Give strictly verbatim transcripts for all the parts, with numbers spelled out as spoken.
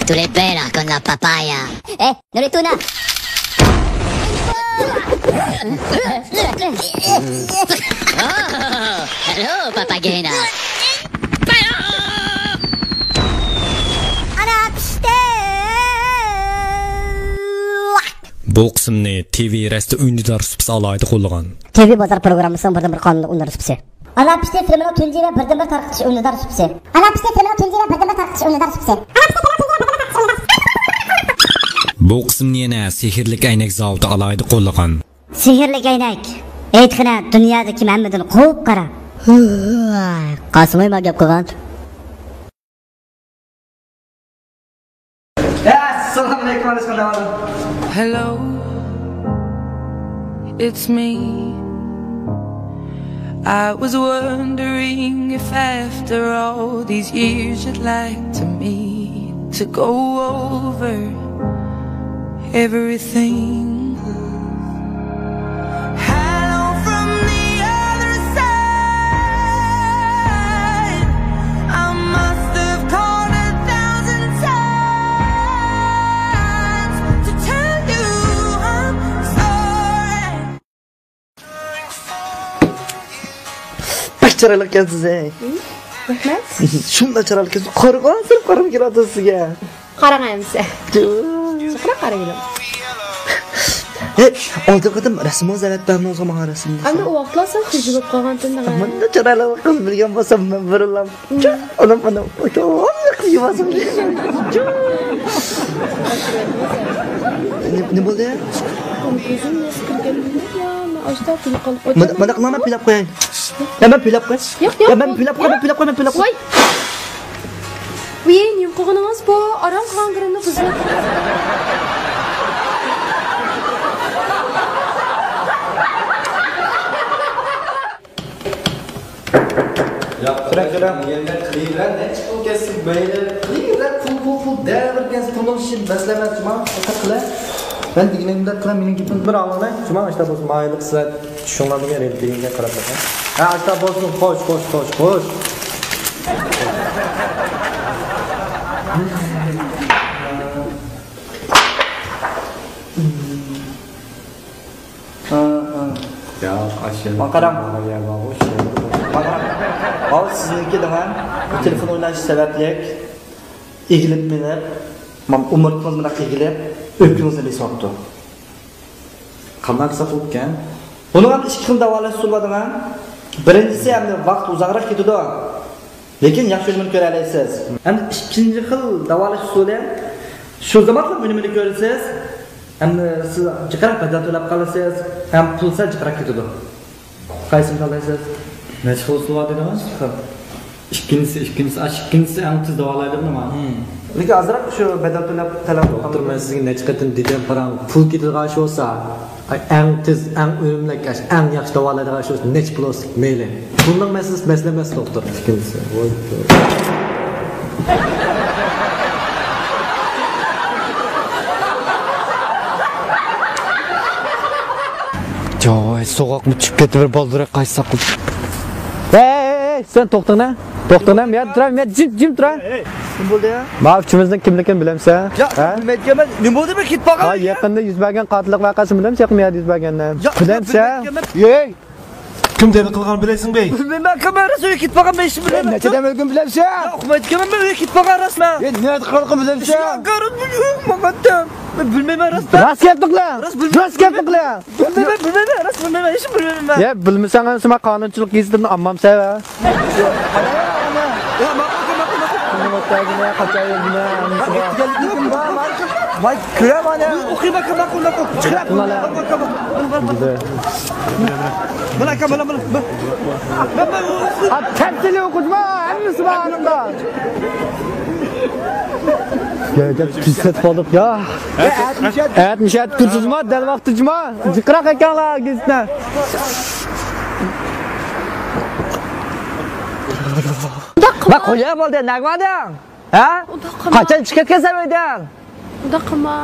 Tu l'es bella con la papaya. Eh, non è tu na. Oh, hello, papagena. Ana pişti. بۇ قىسىمنى تىۋى رەستە ئۈندىدار سۇپىسى ئالاھىدە قوللىغان. تىۋى بازار پروگراممىسىنىڭ بىردىنبىر قانۇنلۇق ئۈندىدار سۇپىسى. ئانا پىشتى فىلىمىنىڭ تۇنجى ۋە بىردىنبىر تارقىتىش ئۈندىدار سۇپىسى. ئانا پىشتى فىلىمىنىڭ تۇنجى ۋە بىردىنبىر تارقىتىش ئۈندىدار سۇپىسى. بۇ قىسىمنى يەنە سېھىرلىك ئەينەك زاۋۇتى ئالاھىدە قوللىغان. سېھىرلىك ئەينەك. ئېيتقىنە، دۇنيادىكى ھەممىدىن قوپقارا. قاسىماي ما گەپ قىلغان. ئەسسالامۇئەلەيكۇم، ئاداش، قانداق ئەھۋالىڭ؟ Hello, it's me. I was wondering if after all these years you'd like to meet, to go over everything. Hello from the other side. I must have called a thousand times to tell you I'm sorry. بەك چىرايلىق ئىكەنسىز، ھەي. رەھمەت. شۇنداق چىرايلىق ئىكەنسىز. قارىغانسېرى قارىغۇم كېلىۋاتىدۇ سىزگە. قاراڭ ئەمىسە. جۇ. سۇقرا قارىگىلىم. ھەي، ئالدىنقى قېتىم رەسىمىڭىزنى ئەۋەتىپ بەرمىدىڭىزغۇ ماڭا رەسىمنى. ئەمدى ئۇ ۋاقىتلار سەن خىجىل بولۇپ قالغانتىڭ دەڭە. مۇنداق چىرايلىق قىز بىلگەن بولسام مەن بۇرۇنلا. جۇ، ئانام، ئانام. جۇ. نېمە، نېمە بولدى؟ كۆزۈمنى سىقىپ كەتتىم. يا، مەن ئاشتا كۈلۈپ قالدىم. مانا، مانا قىلما، مەن پۈيلەپ قوياي. يا، مەن پۈيلەپ قوياي. ياق، ياق، يا، مەن پۈيلەپ قوياي، مەن پۈيلەپ قوياي، مەن پۈيلەپ قوياي. ۋاي. ۋىي، نېمە قىلغىنىڭىز بۇ؟ ئارام قىلغان گىرىمنى بۇزۇۋەتتىڭىز. ياق، كىرە، كىرە. يەنە قىلىۋەر، نەچچە پۇل كەتسە مەيلى. قىلىۋەر، پۇل، پۇل، پۇل، دەۋېرىپ كەلسە، پۇلنىڭ ئىشى مەسىلە ئەمەس، جۇما. ئەسقەت قىلە. مەن دېگىنىمدەك قىلە، مېنىڭ گېپىمنى بىر ئاڭلاڭلار، جۇما. ئاشتا بولسا مايىللىق سىلەر چۈشۈڭلار دېگەن رېدىت دېگەنگە قاراپ بېقىڭ. ھە، ئاشتا بولسۇن، خوش، خوش، خوش، خوش. ھە، ھە. ياق، ئاشۇ. ماڭا قاراڭ. ماڭا يا، ماڭا ئوخشايدۇ. ماڭا قاراڭ. ماۋۇ سىزنىڭكى دېگەن تېلېفون ئويناش سەۋەبلىك ئېگىلىپ مېڭىپ، مانا ئومۇرتقىڭىز مۇنداق ئېگىلىپ، ئۆپكىڭىزنى بېسىۋاپتۇ. قانداق قىلسا بولىدىكەن؟ بۇنىڭ ھەم ئىككى خىل داۋالاش ئۇسۇلى بار دېگەن. بىرىنچىسى، ئەمدى ۋاقىت ئۇزاقراق كېتىدۇ. لېكىن ياخشى ئۈنۈمىنى كۆرەلەيسىز. ئەمدى ئىككىنچى خىل داۋالاش ئۇسۇلى، شۇ زامانلا ئۈنۈمىنى كۆرىسىز، ئەمدى سىز جىقراق بەدەل تۆلەپ قالىسىز، ھەم پۇل سەل جىقراق كېتىدۇ. قايسىنى تاللايسىز؟ نەچچە خىل ئۇسۇل بار دېدىڭىز؟ ئىككى خىل. ئىككىنچىسى، ئىككىنچىسى، ئاش، ئىككىنچىسى ئەڭ تېز داۋالايدۇ مانا. ھىم. لېكىن ئازراق شۇ بەدەل تۆلەپ، تەلەپ. دوختۇر، مەن سىزگە نەچچە قېتىم دېدىم، قاراڭ، پۇل كېتىدىغان ئىش بولسا، ئەڭ تېز، ئەڭ ئۈنۈملۈك، ئەڭ ياخشى داۋالايدىغان ئىش بولسا، نەچچە پۇل بولسا مەيلى. پۇلنىڭ مەسىلىسى مەسىلە ئەمەس، دوختۇر. ئىككىنچىسى. جاۋاي، سوغۇقمۇ چۈشۈپ كەتتى، بىر بالدۇرراق قايتساق. ھەي، ھەي، ھەي، سەن توختىڭە. توختىڭە، مەن تۇرا، مەن جىم، جىم تۇرا. نېمە بولدى يا؟ ما ئۈچىمىزنىڭ كىملىكىنى بىلەمسەن؟ يا، ھە؟ بىلمەيدىكەنمەن. نېمە بولدى، بىر كېتىپ قالغان. ھا، يېقىندا يۈز بەرگەن قاتىللىق ۋەقەسىنى بىلەمسەن، يېقىن يەردە يۈز بەرگەننى. يا، بىلەمسەن؟ بىلمەيدىكەنمەن. يەي! كىم دەۋە قىلغان بىلەيسىڭ بەي؟ بىلمەيمەن، كىم راست ئۆيگە كېتىپ قالغان مەن ئىشىنى بىلمەيمەن. نەچچە ئادەم ئۆلگىنى بىلەمسەن؟ يا، ئۇقمايدىكەنمەن، مەن ئۆيگە كېتىپ قالغان راست مەن. يا، نېمە قىلغان بىلەمسەن؟ يا، قارا بىلمەيمەن، ماڭا دەم. مەن بىلمەيمەن راست. راست گەپنى قىلە. راست بىلمەيمەن. راست گەپنى قىلە. بىلمەيمەن، بىلمەيمەن، راست بىلمەيمەن، ھېچ بىلمەيمەن. يا، بىلمىسەڭ ئەمسە ما قانۇنچىلىق گېزىتىدىن ئالمامسەن ھە؟ يا، ماقۇل، ماقۇل، ماقۇل. قاچايدىنا، قاچايدىنا، ئەمسە ما. ۋاي، كۆرە مانا. ئوقۇيمەن، ماقۇل، ماقۇل. چىقىرىپ. مانا. مانا، مانا، مانا. مانا، مانا، مانا. مانا، مانا. ئا، تەپسىلىي ئوقۇتما، ھەممىسى بار ئانىڭدا. يا، يا، پىسەت قالدۇق يا. ئەتمىشەت. ئەتمىشەت كۈنسىزما، دەل ۋاقتىچىما. جىقراق ئەكەڭلار گېزىتنى. ۋە قويا بولدى، نەگمادىڭ؟ ھە؟ ئۇنداق قىلما. قاچان چىقىپ كەتكەن سەن ئۆيدىن؟ ئۇنداق قىلما.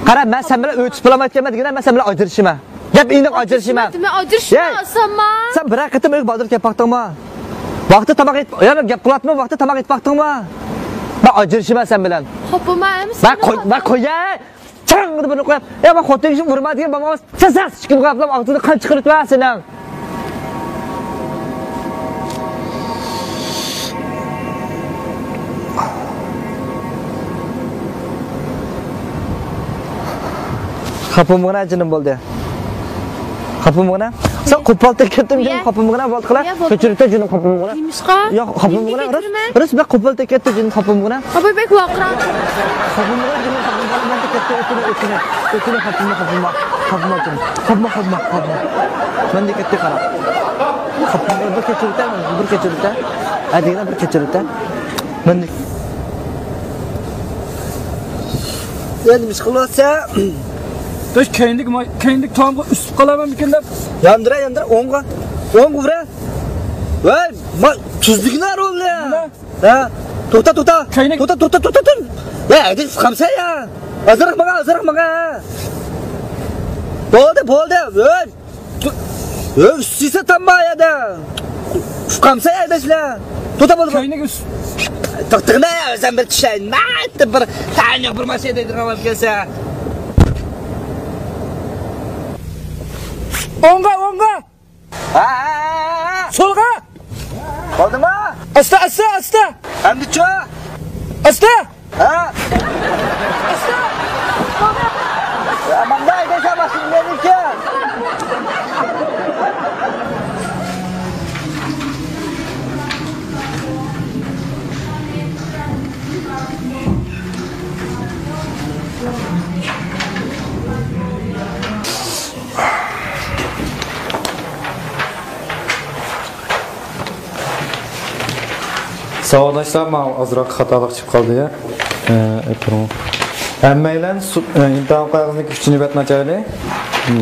قارا، مەن سەن بىلەن ئۆي تۇتۇپ بولالمايدىكەنمەن دېگىنە، مەن سەن بىلەن ئاجرىشىمەن. گەپ ئېنىق، ئاجرىشىمەن. مەن ئاجرىشىمەن، يەي. سەن بىرەر قېتىم ئۆيگە بالدۇر كېلىپ باقتىڭمۇ؟ ۋاقتىدا تاماق يەپ، يا، مەن گەپ قىلىۋاتىمەن، ۋاقتىدا تاماق يەپ باقتىڭمۇ؟ مەن ئاجرىشىمەن سەن بىلەن. خوپ بولما، ئەمىسە. مەن قوي، مەن قوياي. چاڭ دېگەن بىرنى قويۇپ، ئەي، مەن خوتۇن كىشى ئۇرما دېگەن بولماس. سەس ئىككىنى قويۇپ، ئاغزىدىن قان چىقىرىپ بەر سېنىڭ. خاپا بولمىغىنا جېنىم بولدى. خاپا بولمىغىنا. سەن قوپال تېگىپ كەتتىم جېنىم، خاپا بولمىغىنا بولدى قىلا. كۆچۈرۈپ جېنىم، خاپا بولمىغىنا. نېمىشقا؟ ياق، خاپا بولمىغىنا. راست، راست، بەك قوپال تېگىپ كەتتىم جېنىم، خاپا بولمىغىنا. ئاباي بەك ۋارقىراپ. خاپا بولمىغىنا جېنىم، خاپا بولمىغىنا. مەن كەتتىم، ئۆتۈنە، ئۆتۈنە. ئۆتۈنە، خاپا بولما، خاپا بولما. خاپا بولما جېنىم. خاپا، خاپا، خاپا. مەن كەتتىم قاراپ. خاپا بولما، بىر كەچۈرۈتە، بىر كەچۈرۈتە. ھە دېگىنە بىر كەچۈرۈتە. مەن يا نېمە ئىش قىلىۋاتسا؟ بەش كەينىدىكى ما-، كەينىدىكى تامغا ئۈسۈپ قالامەنمىكىن دەپ. ياندىرە، ياندىرە، ئوڭغا. ئوڭغا ئۇرە. ۋەي، ما-، تۈزلۈكنى ئۇرۇۋالدى. نېمە؟ ھە؟ توختا، توختا. كەينىدىكى. توختا، توختا، توختا، توختا. يا، ھەيدە، ئۇسۇپ قالمىسا يا. ئازراق ماڭا، ئازراق ماڭا. بولدى، بولدى. ۋەي. ئۆي ئۈستىسى تامما يەردە. ئۇقامسەن ھەيدەشلەر. توتا بولدى. كەينىگە ئۈس. توختىغىنا ئۆزۈم بىر چۈشەي. نايتى بىر تانىق بىر ماشىنا دەيدىغان بولۇپ كەلسە. ئوڭغا، ئوڭغا. ھە، ھە، ھە، ھە. سولغا. بولدىمۇ؟ ئاستا، ئاستا، ئاستا. ئەمدىچۇ؟ ئاستا. ھە؟ ئاستا. يا، مانداق ھەيدەيسەن، ماشىنا مېنىڭكى. ساۋاقداشلار، ماڭا ئازراق خاتالىق چىقىپ قالدى يا. ئە، ئەپۇرۇڭ. ھەممەيلەن سۇ-، ئە، ئىمتىھان قەغىزىنىڭ ئۈچىنچى بەتنى ئاچايلى. ھىم.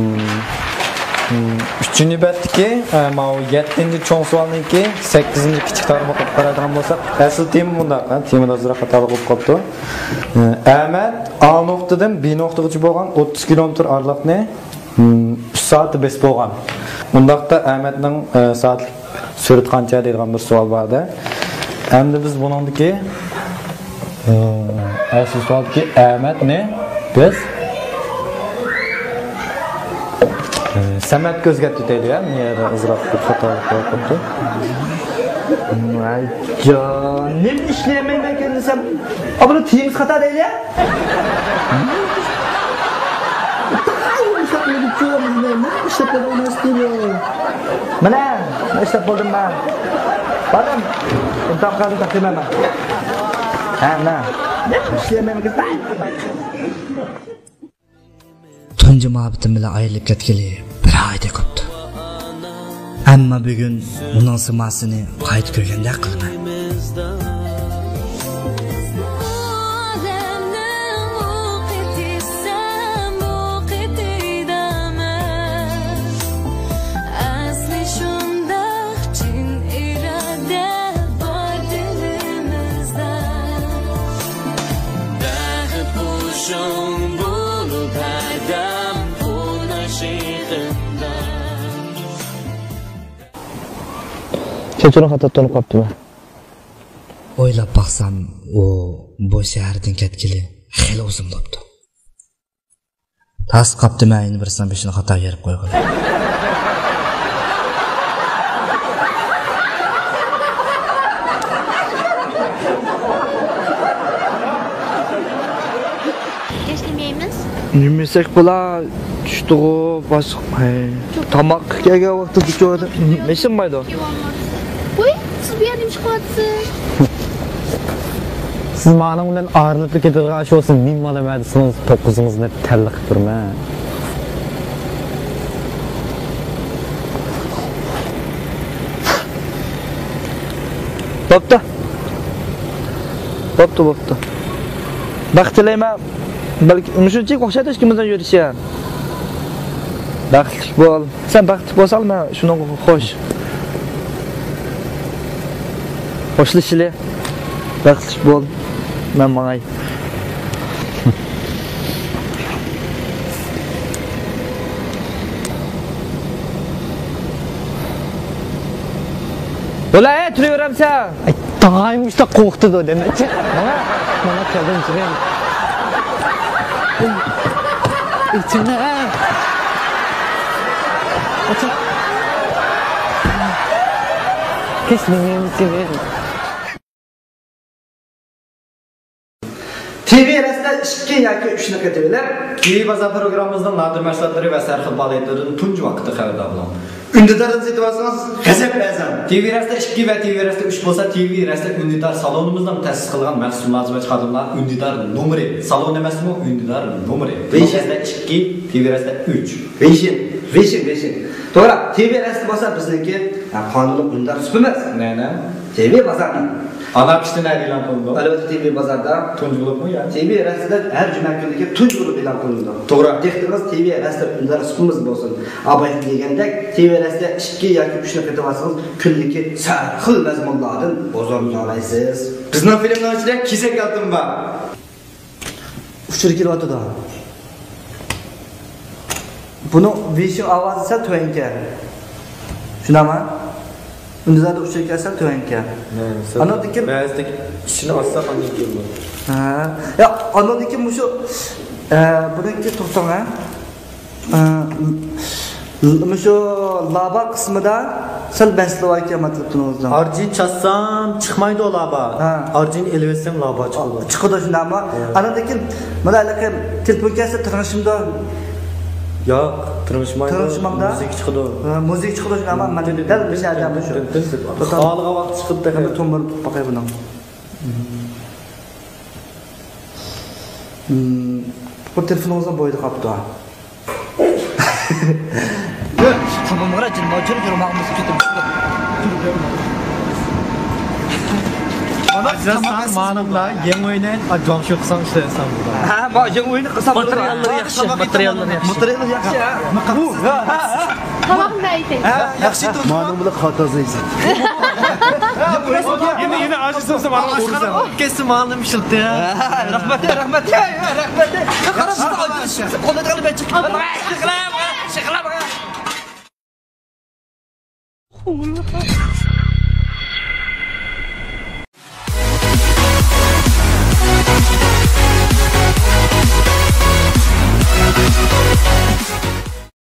ھىم. ئۈچىنچى بەتتىكى، ئە، ماۋۇ يەتتىنچى چوڭ سوئالنىڭكى سەككىزىنچى كىچىك تارمىقىغا قارايدىغان بولساق، ئەسلى تېما مۇنداق، ھە، تېمىدا ئازراق خاتالىق بولۇپ قاپتۇ. ئە، ئەمەت ئا نۇقتىدىن بى نۇقتىغىچە بولغان ئوتتۇز كىلومېتىر ئارىلىقنى، ھىم، ئۈچ سائەتتە بېسىپ بولغان. ئۇنداقتا ئەمەتنىڭ، ئە، سائەتلىك سۈرئىتى قانچە دەيدىغان بىر سوئال بار-دە. ئەمدى بىز بۇنىڭدىكى، ئە، ئەسلى سوئالدىكى ئەمەتنى بىز، ئە، سەمەتكە ئۆزگەرتىۋېتەيلى، يا. مۇ يەردە ئازراق بىر خاتالىق بولۇپ قاپتۇ. ۋاي جان، نېمە ئىشلىيەلمەيمەن دېسەم، ئا، بۇنى تېمىسى خاتا دەيلى. مانا، ئىشلەپ بولدۇم مەن. بالام، ئىمتىھان قەغىزىنى تاپشۇرىمەن مەن. ھە، مانا. نېمە ئىشلىيەلمەيمەن. تۇنجى مۇھەببىتىم بىلەن ئايرىلىپ كەتكىلى بىر ئايدەك بوپتۇ. ئەمما بۈگۈن ئۇنىڭ سىماسىنى قايتا كۆرگەندەك قىلىمەن. ئەسلى شۇنداق چىن ئىرادە بار دىلىمىزدا. بەخت قۇشۇڭ بولۇپ ھەردەم قونار شېخىمدا. كەچۈرۈڭ، خاتا تونۇپ قاپتىمەن. ئويلاپ باقسام، ئۇ بۇ شەھەردىن كەتكىلى خېلى ئۇزۇن بوپتۇ. تاس قاپتىمەن، يەنە بىرسىنىڭ بېشىنى خاتا يېرىپ قويغىلى. كەچلىمەيمىز. نېمە يېسەك بولا؟ چۈشتىغۇ، باشلىق. ھەي. تاماققا كەلگەن ۋاقتىدا چوغدا مېشىنمايدۇ. قوي، سىز بۇ يەردە نېمە ئىش قىلىۋاتىسىز؟ سىز مانىڭ بىلەن ئايرىلىپ كېتىدىغان ئىش بولسا، مېنىڭ مانا مەدىسىڭىز توققۇزىڭىزنى تەللە قىلىپ تۇرىمەن. بوپتۇ. بوپتۇ، بوپتۇ. بەخت تىلەيمەن. بەلكى مۇشۇنچىلىك ئوخشايدۇ ئىككىمىزنىڭ يۈرۈشى. بەختلىك بول. سەن بەختلىك بولساڭلا مەن شۇنىڭغا خوش. خوشلىشىلى. بەختلىك بول. مەن ماڭاي. بولا، ئەي، تۇرۇۋېرەمسەن؟ ئەي، ئاي، مۇشۇنداق قورقۇتىدۇ دېمەكچى. مانا، مانا كەلدىم، جېنىم. ئىچىمدە. كەچ مېنى، جېنىم. تىۋى رەستە ئىككى ياكى ئۈچنى قېتىۋېلىپ، تىۋى بازار پروگراممىمىزنىڭ نادىر مەھسۇلاتلىرى ۋە سەرخىل پائالىيەتلىرىدىن تۇنجى ۋاقىتتا خەۋەردار بولۇڭ. ئۈندىدارنى سېتىۋالسىڭىز، غەزەپ ئەرزان. تىۋى رەستە ئىككى ۋە تىۋى رەستە ئۈچ بولسا، تىۋى رەستە ئۈندىدار سالونىمىزنىڭ تەسىس قىلغان مەخسۇس مۇلازىمەتچى خادىملار ئۈندىدار نومۇرى. سالون ئەمەسمۇ، ئۈندىدار نومۇرى. ۋېيشىن. تىۋى رەستە ئىككى، تىۋى رەستە ئۈچ. ۋېيشىن، ۋېيشىن، ۋېيشىن. توغرا، تىۋى رەستە بولسا بىزنىڭكى، ھە، قانۇنلۇق ئۈندىدار سۇپىمىز. نەنە؟ تىۋى بازارنىڭ. ئانا پىشتى نەدە ئېلان قىلىندى؟ ئەلۋەتتە، تىۋى بازاردا. تۇنجى بولۇپمۇ يا؟ تىۋى رەستىدە ھەر جۈمە كۈنىدىكى تۇنجى بولۇپ ئېلان قىلىنىدۇ. توغرا. دىققىتىڭىز تىۋى رەستە ئۈندىدار سۇپىمىز بولسۇن. ئابايتى دېگەندەك، تىۋى رەستە ئىككى ياكى ئۈچنى قېتىۋالسىڭىز، كۈندىكى سەرخىل مەزمۇنلاردىن ھۇزۇرلىنالايسىز. بىزنىڭ فىلىمنىڭ ئىچىدە كېسەك ئالتۇن بار. ئۇچۇر كېلىۋاتىدۇ. بۇنىڭ ۋېيشىن ئاۋازى سەل تۆۋەنكەن. شۇنداقمۇ؟ ئۈندىداردا ئۇچۇر كەلسە تۆۋەنكەن. مەن سەل ئاندىن كېيىن بەزىدە ئىچىنى ئاچساق ئاندىن كېيىن بولىدۇ. ھە. يا، ئاندىن كېيىن مۇشۇ، ئە، بۇنىڭكى توختاڭ، ھە. ئە، مۇشۇ لابا قىسمىدا سەل بەسلىۋايكەن ماتېرىيالىڭىزنىڭ. ئارجىن چاچسام چىقمايدۇ لابا. ھە. ئارجىن ئېلىۋەتسەم لابا چىقىدۇ. چىقىدۇ شۇنداقمۇ؟ ھە. ئاندىن كېيىن مانا ھېلىقى تېلېفون كەلسە تىرىڭشىمدۇ؟ ياق، تىرىڭشىمايدۇ. تىرىڭشىمامدا؟ مۇزىكا چىقىدۇ. ھە، مۇزىكا چىقىدۇ شۇنداقمۇ؟ مانا دەل مۇشۇ يەردە مۇشۇ. خالىغان ۋاقىت چىقىدۇ. تومۇر باقاي بۇنىڭ. بۇ تېلېفونىڭىزنىڭ بويىدا قاپتۇ. تامامغا جىنما جۈر جۈر ماڭمىز كېتىم. ئاجراتساڭ مانىڭدا يېڭى ئۆينى جۇاڭشۇ قىلساڭ ئىشلەيسەن بۇدا. ھە، ما يېڭى ئۆينى قىلسام ماتېرىياللىرى ياخشى، ماتېرىياللىرى ياخشى. ماتېرىياللىرى ياخشى. تاماقنى ئېيتىڭ. ھە، ياخشى تۇرۇپتۇ. مانىڭ بىلەن خاتاسى. يەنە، يەنە ئاجرىسام مانا ئۇرسام. كەسسە مالىم ئىشلىتى. رەھمەت، رەھمەت، رەھمەت. قارا، قولىدىغىنى بەچىك. شىغلام، شىغلام.